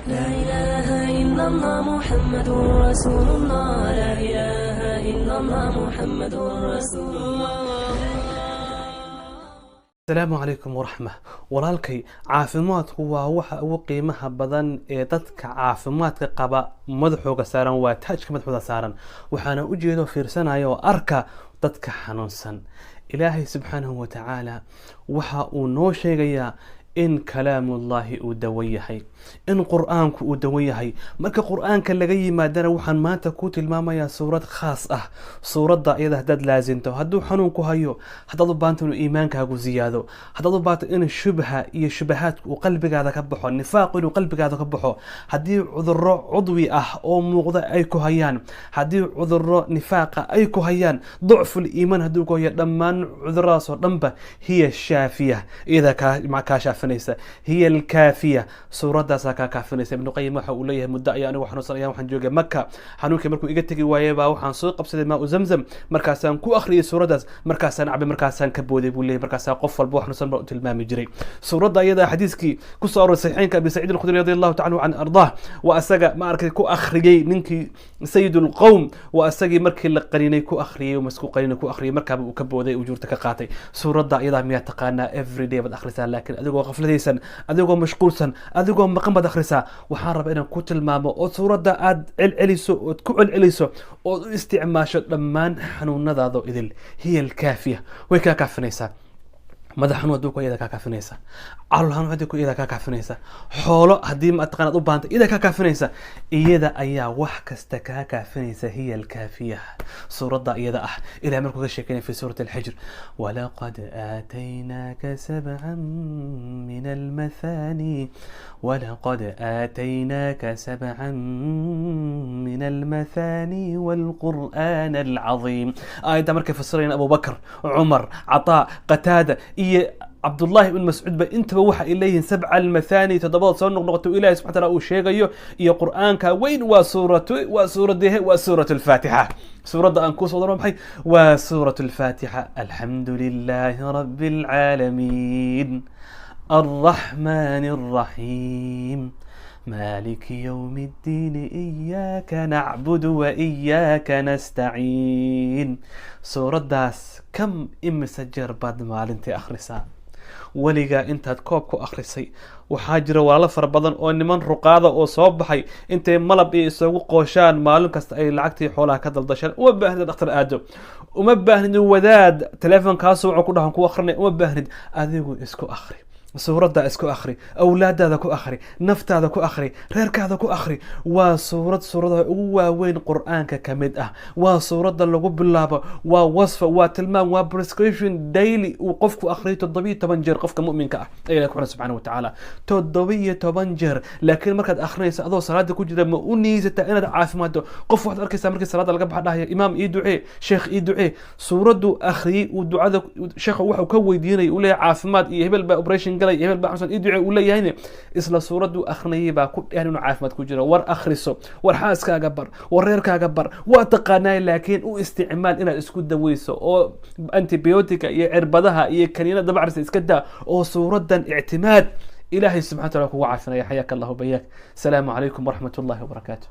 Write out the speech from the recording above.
لا إله إلا الله محمد رسول الله. لا إله إلا الله محمد رسول الله. Asalaamu calaykum waraxma. Walaalkay, caafimaadku waa waxa ugu qiimaha badan ee dadka caafimaadka qaba madaxooga saaran, waa taajka madaxooda saaran. Waxaana ujeedo, fiirsanaya oo arka dadka xanuunsan. Ilaahay subxaanahu wa tacaala waxa uu noo sheegayaa in kalaamullahi uu dawo yahay, in Qur-aanku uu dawo yahay. Marka Qur-aanka laga yimaadana, waxaan maanta ku tilmaamayaa suurad khaas ah. Suuradda iyada haddaad laasinto, hadduu xanuun ku hayo, haddaad u baanto inuu iimaankaagu ziyaado, haddaad u baanto in shubha iyo shubahaadku uu qalbigaada ka baxo, nifaaqu inuu qalbigaada ka baxo, haddii cudurro cudwi ah oo muuqda ay ku hayaan, haddii cudurro nifaaqa ay ku hayaan, ducful iimaan hadduu ku hayo, dhammaan cuduradaas oo dhanba hiya shaafiya, iyada kaa shaafinaysa, hiya alkaafiya, suuradaasaa kaa kaafinaysa. Ibnu Qayim waxa uu leeyahay: muddo ayaa anigu xanuunsan ayaa waxaan joogay Maka. Xanuunkii markuu iga tegi waayey baa waxaan soo qabsaday maa u Zamzam, markaasaan ku akhriyay suuraddaas, markaasaan cabay, markaasaan ka booday, buu leeyahay. Markaasaa qof walba wax xanuunsan baa u tilmaami jiray suuradda iyada. Xadiiskii ku soo aroray saxiixeynka, Abi Saciid Alkhudri radi Allahu tacala can ardaah, waa asaga ma arkay ku akhriyey ninkii sayid ulqowm, waa asagii markii la qaninay ku akhriyey, masku qaninay ku akhriyey, markaaba uu ka booday, ujuurta ka qaatay. Suuradda iyadaa miyaa taqaanaa? Every day baad akhrisaa, laakiin adigoo qafladaysan, adigoo mashquulsan, adigoo maqan baad akhrisaa. Waxaan rabaa inaan ku tilmaamo oo suuradda aad celceliso, ood ku celceliso, ood u isticmaasho dhammaan xanuunadaado idil. Hiya alkaafiya, way kaa kaafinaysaa. Madax xanuun hadduu ku, iyada kaa kaafinaysa. Calool xanuun haddii ku, iyada kaa kaafinaysa. Xoolo haddii mataqaanad u baahanta, iyada kaa kaafinaysa. Iyada ayaa wax kasta kaa kaafinaysa, hiya alkaafiya. Suuradda iyada ah ilahay markuu ka sheekeynaya fi suurati Alxijr: walaqad aataynaaka sabcan min almathani, walaqad aataynaaka sabcan min almathani walqur'aan alcadiim. Aayadda markay fasirayaan Abu Bakr, Cumar, Cataa, Qataada iyo Cabdullahi ibn Mascuud ba, intaba waxa ay leeyihiin sabca almathani, toddobada soo noqnoqoto Ilahi subxana taala uu sheegayo iyo Qur'aanka weyn, waa suuratu, waa suuradehe? Waa suurat Alfaatixa. Suuradda aan kusoo daro maxay? Waa suurat Alfaatixa. Alxamdu lilahi rabi alcaalamiin, alraxmani alraxiim, مالك يوم الدين، إياك نعبد وإياك نستعين. Suuraddaas kam, imise jeer baad maalintii akhrisaa? Weligaa intaad koob ku akhrisay? Waxaa jira walaalo fara badan oo niman ruqaada oo soo baxay, intay malab iyo isugu qooshaan, maalin kasta ay lacagtii xoolaha ka daldashaan. Uma baahnid dhakhtar aado, uma baahnid wadaad teleefonkaasoo wuxuu ku dhahan ku akhrinay, uma baahnid. Adigu isku akhri suuradda, isku akhri, awlaadaada ku akhri, naftaada ku akhri, reerkaada ku akhri. Waa suurad suuradaha ugu waaweyn Qur-aanka ka mid ah, waa suuradda lagu bilaabo, waa wasfa, waa tilmaam, waa prescription daily uu qofku akhriyo 17 jeer, qofka mu'minka ah ee Ilahi ku xiran subxaana wa tacaala, 17 jeer. Laakiin markaad akhrinayso adoo salaada ku jira, ma u niyeysataa inaad caafimaaddo? Qof waxaad arkaysaa markii salaada laga baxa dhahaya: "Imaam, ii ducee, sheekh, ii ducee." Suuraddu akhriyey uu ducada sheekha wuxuu ka weydiinaya, uu leeyahay caafimaad iyo hebel baa operation galay, hebel baa xanuunsan, ii ducee uu leeyahayne, isla suuraddu akrinayay baa ku dhehan inuu caafimaad ku jiro. War akhriso, war xaaskaaga bar, war reerkaaga bar. Waa taqaanaa, laakiin u isticmaal inaad isku daweyso, oo antibiotica iyo cirbadaha iyo kaniinada dabacrisa iska daa, oo suuraddan ictimaad. Ilaahay subxana wa taala kugu caafinaya. Xayaaka Allahu bayaak. Asalaamu calaykum waraxmat ullahi wabarakaatu.